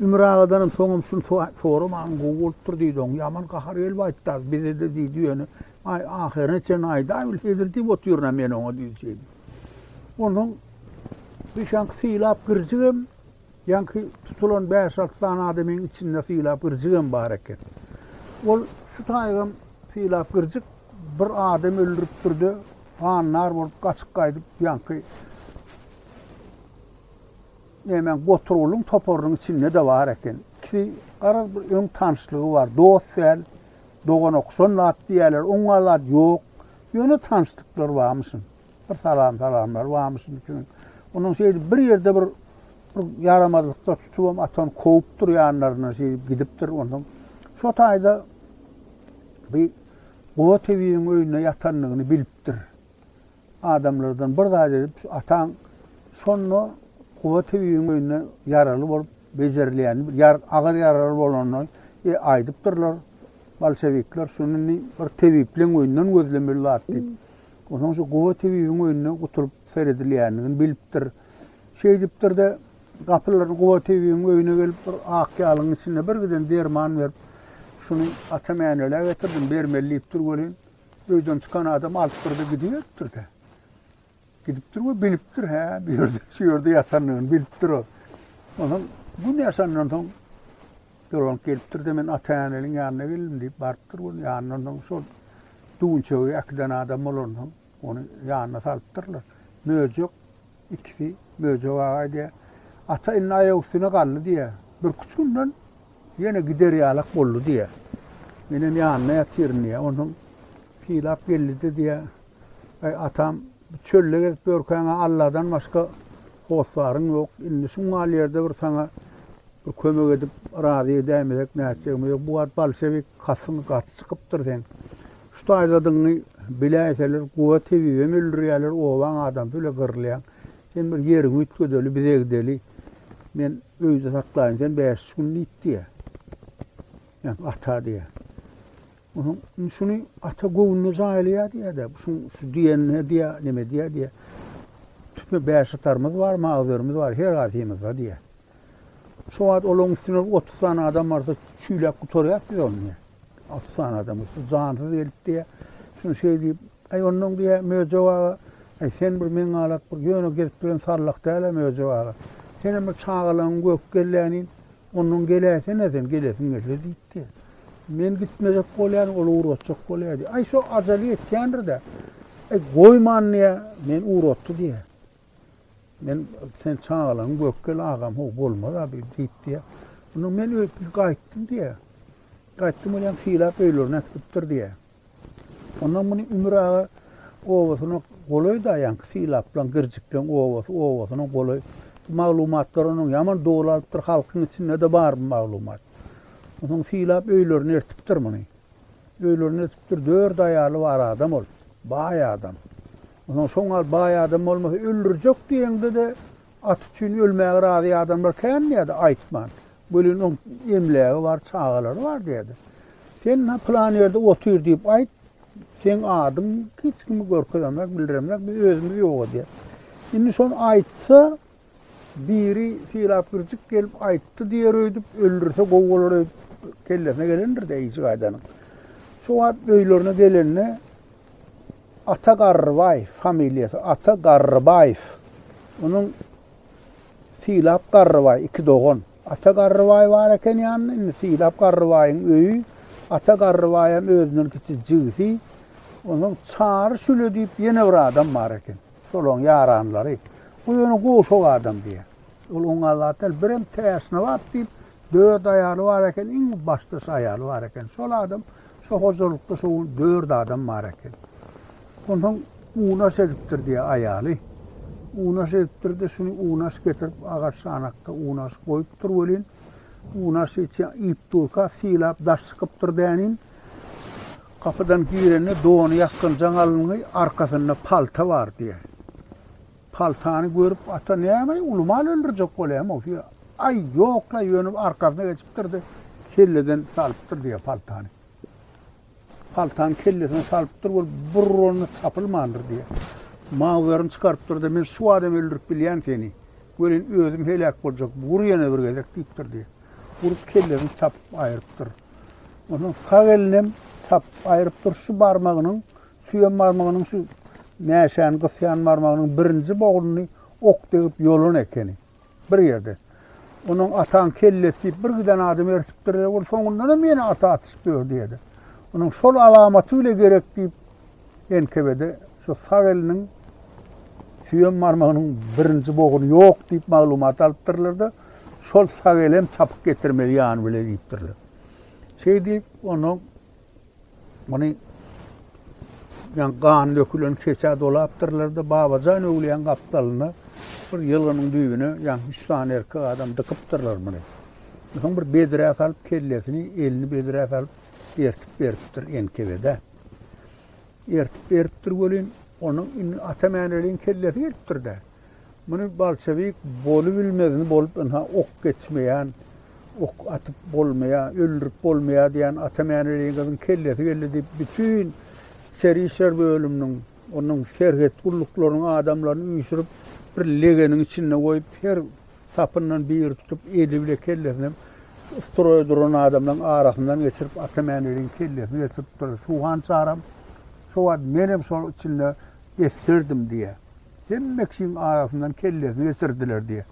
Ümür agadanam soňam şuny soramanyň gowy bolupdyr diýdi oň. Ýaman gahary gelip aýtdy, bize-de diýdi ýöne, aý, ahyryna çenli aýdaýbilsedir diýip otyryn-a men oňa diýdi şeýdip. Onsoň Bişaňky Sylap girjigem, ýaňky tutulan bäş-alty sany adamyň içinde Sylap girjigem bar eken. Ol şu taýygam Sylap girjik bir adam öldüripdir-de, Ganlar bolup gaçyp gaýdyp ýaňky nemäň Goturgulyň toparynyň içinde-de bar eken. Ikisi garaz bir öň tanyşlygy bar. Dost däl, dogan okşan zat diýýärler. Oňa zat ýok. Ýöne tanyşlyklar barmyşyn. Bir salam salamlar barmyşyn ikisiniň. Onuň şeýdip bir ýerde bir bir ýaramazlykda tutubam atan kowupdyr ýanlaryndan şeýdip gidipdir. Onsoň şo taýda bir Gowa tebibiň öýünde ýatandygyny bilipdir. Adamlardan bir zat edip, şu ataň şonda Gowa tebibiň öýünde ýaraly bolup bejerilýänini, bir agyr ýaraly bolanyny aýdypdyrlar. Bolşewikler şuny indi bir tebipleň öýünden gözlemeli zat diýip. Onsoň şu Gowa tebibiň öýünde gutulyp seredilýändigini bilipdir. Şeýdipdir-de, Gapylaryny Guba tebibiň öýüne gelip bir ak ýalyň içinde bir giden derman berip, şuny Ata Mänelä getirdim, bermeli diýipdir welin, öýden çykan adam alypdyr-da gidiberipdir-de. Gidipdir we bilipdir, hä, bu ýerde, şu ýerde ýatandygyny bilipdir ol. Onsoň gün ýaşandan soň dolanyp gelipdir-de, men Ataäneliň ýanyna geldim diýip barypdyr. Gün ýanyndan soň şol düwünçegi äkiden adam bolansoň, ony ýanyna salypdyrlar. Möjek ikisi, Möjek aga aýdýar, Ata indi aýak üstüne galdy diýýär. Birküç günden ýene gider ýalak boldy diýýär. Menem ýanynda ýatyryn diýýär. Onsoň Sylap geldi-de diýýär, Aý, atam, bu çölde gezip ýörkäň-ä Alladan başga hossaryň ýok. Indi şuňňal ýerde bir saňa bir kömek edip, razy edäýmesek nätjegimiz ýok. Bu wagt bolşewik kasyň gaty çykypdyr seň. Şu taýdadygyňy biläýseler, guba tebibem öldürýärler, obaň adamsy bile gyrylýaň. Sen bir ýeriňi üýtgedeli, bize gideli. Men öýde saklaýyn seni bäş-üç gün diýip diýýär. Ýa, ata diýýär. Onuň indi şuny ata göwnüne jaýlaýar diýýär-de, şuň şu diýenine diýýär, neme diýýär diýýär. Tüpe bäşatarymyz bar, magzörimiz bar, her haýsymyzda diýýär. Şo wagt olaryň üstüne 30 sany adam barsa çüýläp gutarýas biz ony diýýär. 30 sany adam şu jansyz gelip diýýär. Şuny şeý diýip, aý onnoň diýýär, Möjek aga, aý sen bir meň galak bir ýöne gezip duran sallak däl-ä Möjek aga. Senem bir çagalaryňy gök gelläniň, Ondan geläýsene sen, gelesiň gelse diýipdi. Men gitmejek bolýan, ol ugratjak bolýar diýip. Aý şo ajaly ýetýändir-dä. Aý goýman diýýä, meni ugratdy diýýä. Men sen çagalaryňy görüp gel agam, how bolmaz-a bi diýip diýýä. Ondan men öýüp gaýtdym diýýä. Gaýtdym welin Sylap öýlerine äkidipdir diýýä. Ondan muny Ümür aga obasyna golaý-da, ýaňky Sylaplaň, Girjikleň obasy obasyna golaý. Bu maglumatlar onuň ýaman doly alypdyr, halkyň içinde-de bar bu maglumat. Onsoň Sylap öýlerine ertipdir muny. Öýlerine ertipdir, dört aýaly bar adam ol, baý adam. Onsoň şoň ýaly baý adam bolmasa öldürjek diýeňde-de at üçin ölmäge razy adamlar kän diýýärdi aýtman. Welin oň emlägi bar, çagalary bar diýýärdi. Sen ha pylan ýerde otyr diýip aýt, seň adyň hiç kime görkezemzok, bildiremzok, biz özümiz ýok edýäs. Indi şony aýtsa, biri Sylap Gürjük gelip aýtdy diýer öýdüp, öldürse gowy bolar öýdüp kellesine gelendir-dä işi gaýdanyň. Şo wagt öýlerine gelende Ata Garrybaýew familiýasy Ata Garrybaýew. Onuň Sylap Garrybaý iki dogan. Ata Garrybaý bar eken ýanynda, indi Sylap Garrybaýyň öýi, Ata Garrybaýam özünden kiçi jigisi, onsoň Çary Şüle diýip ýene bir adam bar eken. Şolaň ýaranlary. Bu ýöne gowşak adam diýýär. Ol oňa zat däl, birem Täçnabat diýip dört aýaly bar eken, iň başda şu aýaly bar eken. Şol adam şo hojalykda şo gün dört adam bar eken. Onsoň unaş edipdir diýýär aýaly. Unaş edipdir-de, şuny unaş getirip agaç çanakda unaş goýupdyr welin, unaş içýän iýip durka Sylap daş çykypdyr dänin. Gapydan girende dony ýasgynjaň alyngy, arkasynda palta bar diýýär. Paltany görüp ata näme uly mal öldürjek bolýamy Aý ýok-la ýöne arkasyna geçipdir-de kelleden salypdyr diýýär paltany. Paltany kellesine salypdyr, ol bir orunda çapylmandyr diýýär. Mauzerini çykarypdyr-da, men şu adam öldürip bilýän seni. Welin özüm heläk boljak, wur ýene bir gezek diýipdir diýýär. Urup kellesini çapyp aýrypdyr. Onsoň sag elinem çapyp aýrypdyr, şu barmagynyň, süýem barmagynyň şu mäşäni gysýan barmagynyň birinji bognuny ok degip ýolan ekeni. Bir ýerde. Onuň ataň kellesi diýip bir giden adam eritipdir-de, ol soňundanam ýene ata atyşyp ýör diýýär. Onuň şol alamaty bile gerek diýip, NKWD şu sag eliniň süýem barmagynyň birinji boguny ýok diýip maglumat alypdyrlar-da, şol sag elem çapyp getirmeli ýany bile diýipdirler. Şeý diýip, onuň Muny ýa gan dökülen keçä dolapdyrlar-da, Babajan öwlüýäň gapdalyna bir ýylgynyň düýbüne ýa üç sany erkek adam dykypdyrlar muny. Soň bir bedrä salyp kellesini, elini bedrä salyp ertip beripdir NKWD-ä. Ertip beripdir welin, onuň indi Ata Mäneliň kellesi gelipdir-dä. Muny bolşewik bolubilmezini bolup ynha ok geçmeýän, ok atyp bolmaýar, öldürip bolmaýar diýen Ata Mäneliňiziň kellesi geldi diýip bütin içeri işler bölüminiň, onuň serhet gulluklarynyň adamlaryny üýşürip bir legeniň içinde goýup her sapyndan biri tutup eli bile kellesinem stroýa duran adamlaryň arasyndan geçirip Ata Mäneliň kellesini getiripdir. Suhan Çaram şo wagt menem şol içinde esgerdim diýýär. Hemme kişiň arasyndan kellesini geçirdiler diýýär.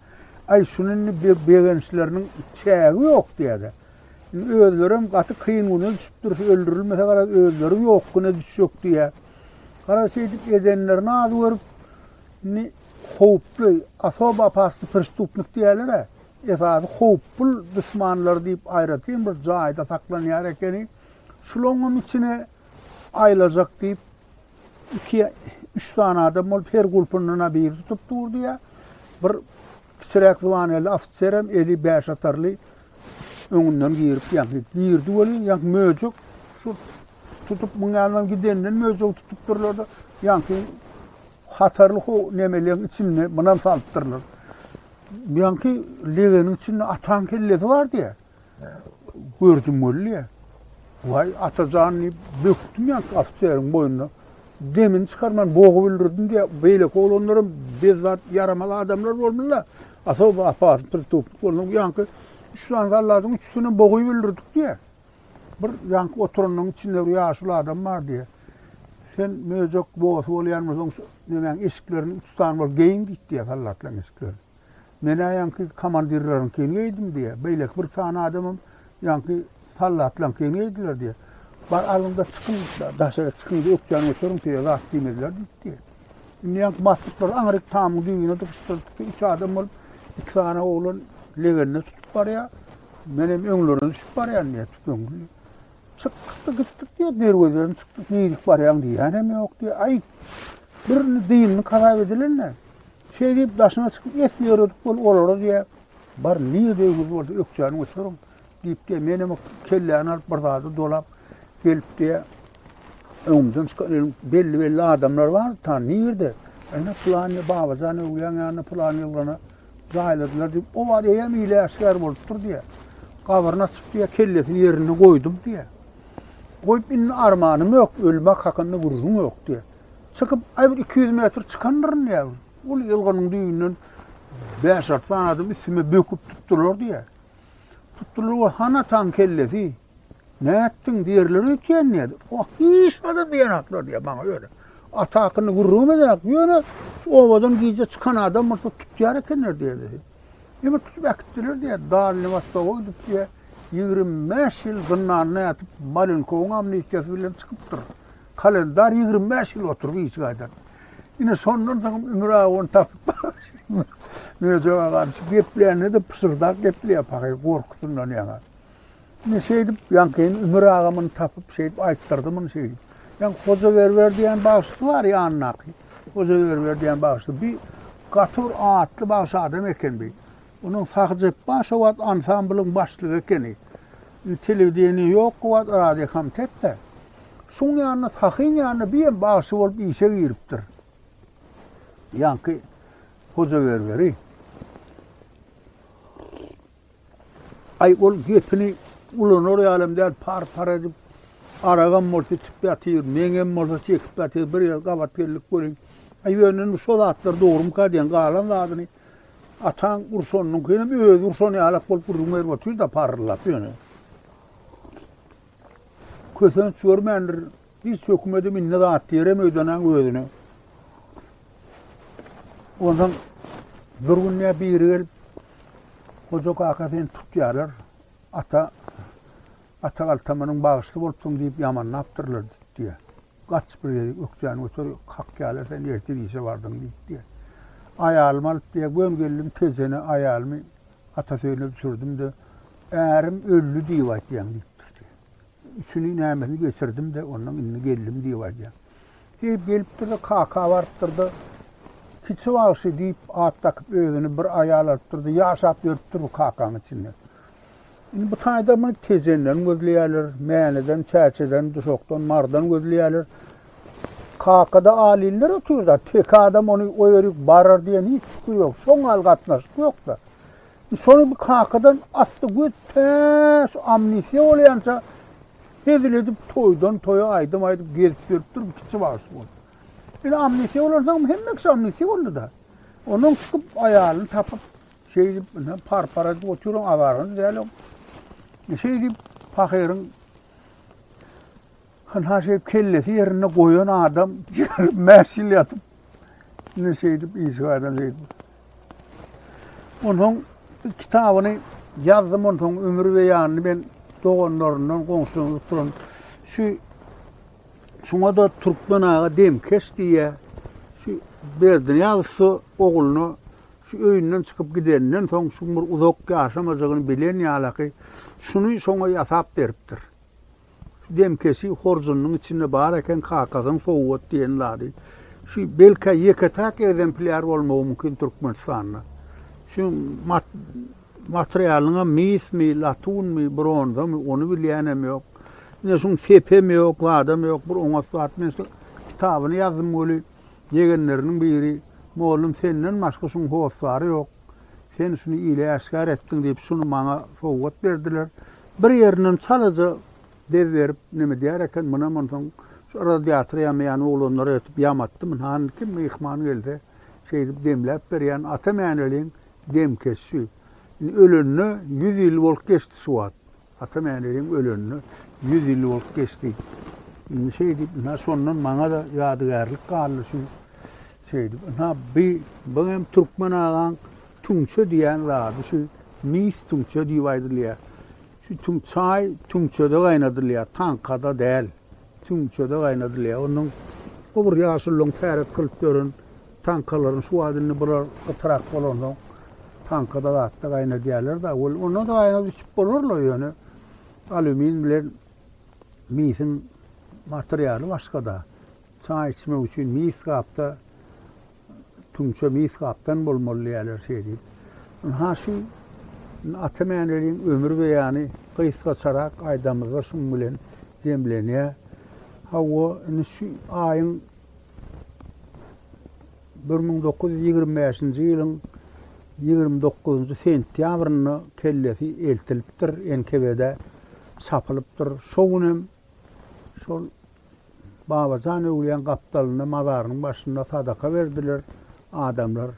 Aý, şuny indi begençleriniň çägi ýok diýýär-de. Indi özlerem gaty kyn güne düşüpdir, şu öldürilmese garaz özleri ýok güne düşjek diýýär. Garaz şeýdip edenlerini az görüp, indi howply, osobo opasnyý prestupnik diýýärler-ä, esasy howply duşmanlar diýip aýratyn bir jaýda saklanýar ekeni. Şulaňam içine aýlajak diýip, iki, üç sany adam bolup her gulpundan-a biri tutup dur diýýär. Bir kiçiräk zwaneli ofiserem eli bäşatarly öňünden girip ýaňky girdi welin ýaňky möjek şu tutup muň ýanyndan gidenden möjegi tutupdyrlar-da ýaňky hatarly ho nemeleň içinde munam salypdyrlar. Ýaňky legeniň içinde ataň kellesi bar diýýär. Gördüm weli diýýär. Waý, Atajan diýip bökdüm ýaňky ofiseriň boýnuna. Demini çykarman bogup öldürdim diýýär. Beýleki oglanlaram bezzat ýaramaz adamlar bolmaly-da. Asoba apasy prestupnik boldy. Ýaňky üç sany salladyň üçüsinem bogup öldürdik diýýär. Bir ýaňky oturanyň içinde bir ýaşuly adam bar diýýär. Sen möjek bosy bolýan bolsaň şu nemäň eşiklerini üç sany bolup geýiň diýip diýýär sallatlaryň eşiklerini. Men-ä ýaňky komandirleriňkini geýdim diýýär. Beýleki bir sany adamam ýaňky sallatlaryňkyny geýdiler diýýär. Bar alyň-da çykyň, daşary çykyň-da ökjäni göteriň, size zat diýmezler diýip diýýär. Indi ýaňky maslyklary aňryk tamyň düýbüne dykyşdyrdyk-da, üç adam bolup, iki sany oglan legenine tutup barýar. Menem öňlerine düşüp barýan diýýär, tüpeňli. Çykdyk-da gitdik diýýär, derwezeden çykdyk, nirik barýaň diýýänem ýok diýýär. Aý, birini dyndyk hasap edilen-dä. Şeý diýip, daşyna çykyp esli ýöredik bol, olara diýýär, Bar, nirde öýüňiz bolsa ökjäni göteriň diýip diýýär. Menem o kelläni alyp bir zada dolap gelip diýýär. Öňümden çykan belli-belli adamlar bar, ta nirde? Ine pylan ýer Babajan öwlüýäň ýanynda pylan ýyldana jaýladylar diýip, o wagt eýýäm ile äşgär bolupdyr diýýär. Gabryny açyp diýýär, kellesini ýerinde goýdum diýýär. Goýup indi armanym ýok, ölmek hakynda gürrüň ýok diýýär. Çykyp, aý bir 200 metr çykandyryn diýýär. Uly ýylgynyň düýbünden bäş-alty sany adam üstüme böküp tutdular diýýär. Tutdular we han ataň kellesi. Nätdiň diýerler öýtýän diýýär. O hiç zada diýenoklar diýýär maňa ýöne. Ata hakynda gürrüňem edenok. Ýöne şu obadan gije çykan adam bolsa tutýar ekenler diýýär. Ýöne tutup äkitdiler diýýär. Dalny Wostoga gidip diýýär. 25 ýyl zyndanda ýatyp Malenkowyň amnistiýasy bilen çykypdyr. Kalendar 25 ýyl oturyp işi gaýdan. Ine şondan soň Ümür aga ony tapyp Möjek agam şu geplände-de pyşyrdap gepleýär pahyr gorkusyndan ýaňa. Ine şeýdip ýaňkyny Ümür aga muny tapyp şeýdip aýtdyrdy muny şeýdip. Ýaňky Hoja Berber diýen bagşysy bar ýanyndaky. Hoja Berber diýen bagşysy. Bi gaty bir atly bagşy adam eken bi. Onuň Sahy Jepbar şo wagt ansamblyň başlygy ekeni. Indi telewideniýe ýok o wagt radiokomitet-de. Şuň ýanyna Sahyň ýanyna bi hem bagşy bolup işe giripdir. Ýaňky Hoja Berberi. Aý ol gepini ulanar ýalam däl, par-par edip, aragam bolsa içip ýatyr, meňem bolsa çekip ýatyr, bir ýer gabat geldik welin, aý ýöne indi şo zatlar dogrumyka diýen, galan zadyny ataň urşanynyňkyny hem özi urşan ýalak bolup gürrüň berip otyr-da parryllap ýöne. Kösenç görmändir, hiç hökümedem indi zat diýerem öýdenäň özüne. Onsoň bir gün nä biri gelip, Hoja kaka seni tutýarlar, ata Ata galtamanyň bagşysy bolupsyň diýip ýamanlapdyrlar diýýär. Gaç bir ýerik ökjäni göter, kakýarlar sen ertir işe bardyň diýip diýýär. Aýalymy alyp diýýär, göm geldim Tejene aýalymy Atasöýüne düşürdim-de, ärim öldi diýip aýtýaň diýipdir diýýär. Üçüni nämesini geçirdim-de, ondan indi geldim diýip aýdýar. Diýip gelipdir-de, kaka barypdyr-da, Kiçi bagşy diýip at dakyp özüni bir aýal alypdyr-da, ýaşap ýörüpdir bu kakaň içinde. Indi bu taýda muny Tejenden gözleýärler, Mäneden, Çäçeden, Duşakdan, Mardan gözleýärler. Kakada aliller otyr-da, teke adam ony o ýerik barar diýen hiç pikir ýok. Şoň ýaly gatnaşyk ýok-da. Şony bu kakadan asty göz tä şu amnistiýa bolýança hezil edip toýdan toýa aýdym aýdyp gezip ýörüpdir bu kiçi bagşy bolup. Indi amnistiýa bolansoň hemme kişi amnistiýa boldy-da. Ondan çykyp aýalyny tapyp şeýdip ine par-par edip otyryň azargyny däl oň. Şeýdip pahyryň Ynha şeýdip kellesi ýerinde goýan adam 25 ýyl ýatyp indi şeýdip işi gaýdan şeýdip. Onsoň kitabyny ýazdym onsoň ömür beýanyny men doganlaryndan, goňşularyndan turan şu şuňa-da Türkmen aga demkeş diýýär. Şu Berdinyýaz ussa ogluna şu öýünden çykyp gideninden soň şuň bir uzak ýaşamajagyny bilen ýalaky şuny şoňa ýasap beripdir. Şu demkeşi horjunynyň içinde bar eken kakasynyň sowgat diýen zady. Şu belkä ýeke-täk ekzemplýar bolmagy mümkin Türkmenistanda. Şu mat materialyňam mismi, latunmy, bronzamy ony bilýänem ýok. Ine şuň sepem ýok, zadam ýok, bir oňat zat. Men şu kitabyny ýazdym weli ýegenleriniň biri, Mollum senden başga şuň hossary ýok. Sen şuny ile äşgär etdiň diýip şuny maňa sowgat berdiler. Bir ýerinden çalaja dez berip neme diýer eken, munam onsoň şu radiator ýamaýan oglanlara eltip ýamatdym. Ynha kim myhman gelse şeýdip demläp berýän Ata Mäneliň demkeşi. Indi ölenine ýüz ýyl bolup geçdi şu wagt. Ata Mäneliň ölenine ýüz ýyl bolup geçdi. Indi şeýdip ynha şondan maňa-da ýadygärlik galdy şu şeýdip. Ynha bi bu hem türkmen agaň Tüňçe diýen zady şu mis tüňçe diýip aýdylýar. Şu tüň çaý tüňçede gaýnadylýar, taňkada däl. Tüňçede gaýnadylýar. Ondan o bir ýaşulularyň täret kylyp ýören taňkalaryny şu wagt indi bular gytyrak bolansoň taňkada zatda gaýnadýarlar-da. Ol onda-da gaýnadyp içip bolar-la ýöne alýumin bilen misiň materialy başga-da. Çaý içmek üçin mis gapda Tüňçe mis gapdan bolmaly diýýärler şeý diýip. Ynha şu Ata Mäneliň ömür beýany gysgaçarak aýdamyzda şuň bilen jemlenýär. Hawa, indi şu aýyň 1925-nji ýylyň 29-njy sentýabrynda kellesi eltilipdir, NKWD çapylypdyr. Şo günem şol Babajan öwlüýäň gapdalynda mazarynyň başynda sadaka berdiler adamlar.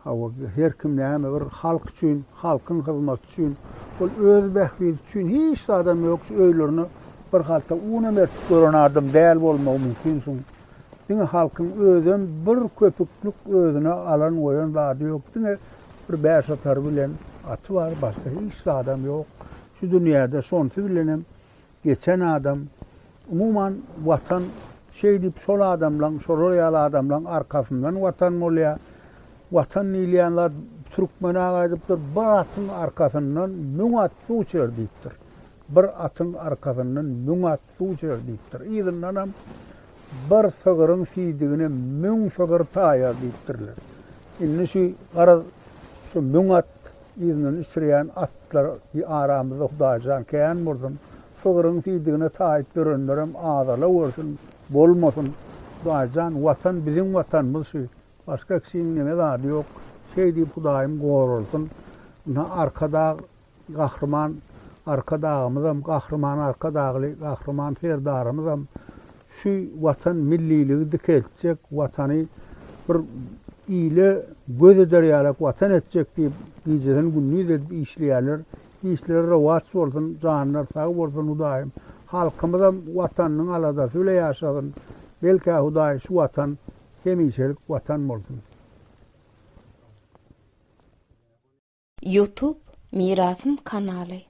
Hawa, her kim näme bir halk üçin, halkyň hyzmaty üçin, ol öz bähbidi üçin hiç zadam ýok, şu öýlerine bir halta unam ertip gören adam däl bolmagy mümkin şuň. Diňe halkyň özem bir köpüklik özüne alan goýan zady ýok, diňe bir bäşatary bilen aty bar, başga hiç zadam ýok. Şu dünýäde şonsy bilenem Geçen adam, umuman Watan şeýdip şol adamlaň, şolar ýaly adamlaň arkasyndan Watan bolýar. Watan diýilýän zat türkmen aga aýdypdyr, bir atyň arkasyndan müň at suw içer diýipdir. Bir atyň arkasyndan müň at suw içer diýipdir. Yzyndanam bir sygyryň siýdigine müň sygyr taýar diýipdirler. Indi şu garaz şu müň at Yzyndan içirýän atlar aramyzda Hudaýjan kän bolsun. Sygryň siýdigine taýyp ýörenlerem azala görsün, bolmasyn. Hudaýjan Watan biziň Watanymyz şu. Başga kişiň neme zady ýok. Şeý diýip Hudaýym goralsyn. Ynha Arkadag Gahryman Arkadagymyzam Gahryman Arkadagly Gahryman Serdarymyzam Şu Watan milliligi dikeltjek, Watany bir ile göz eder ýalak Watan etjek diýip gijesini gündiz edip işleýärler. Işleri rowaç bolsun, janlary sag bolsun Hudaýym. Halkymyzam Watanynyň aladasy bile ýaşasyn. Belkä Hudaý şu Watan hemişelik Watan bolsun. Youtube Mirasym kanaly.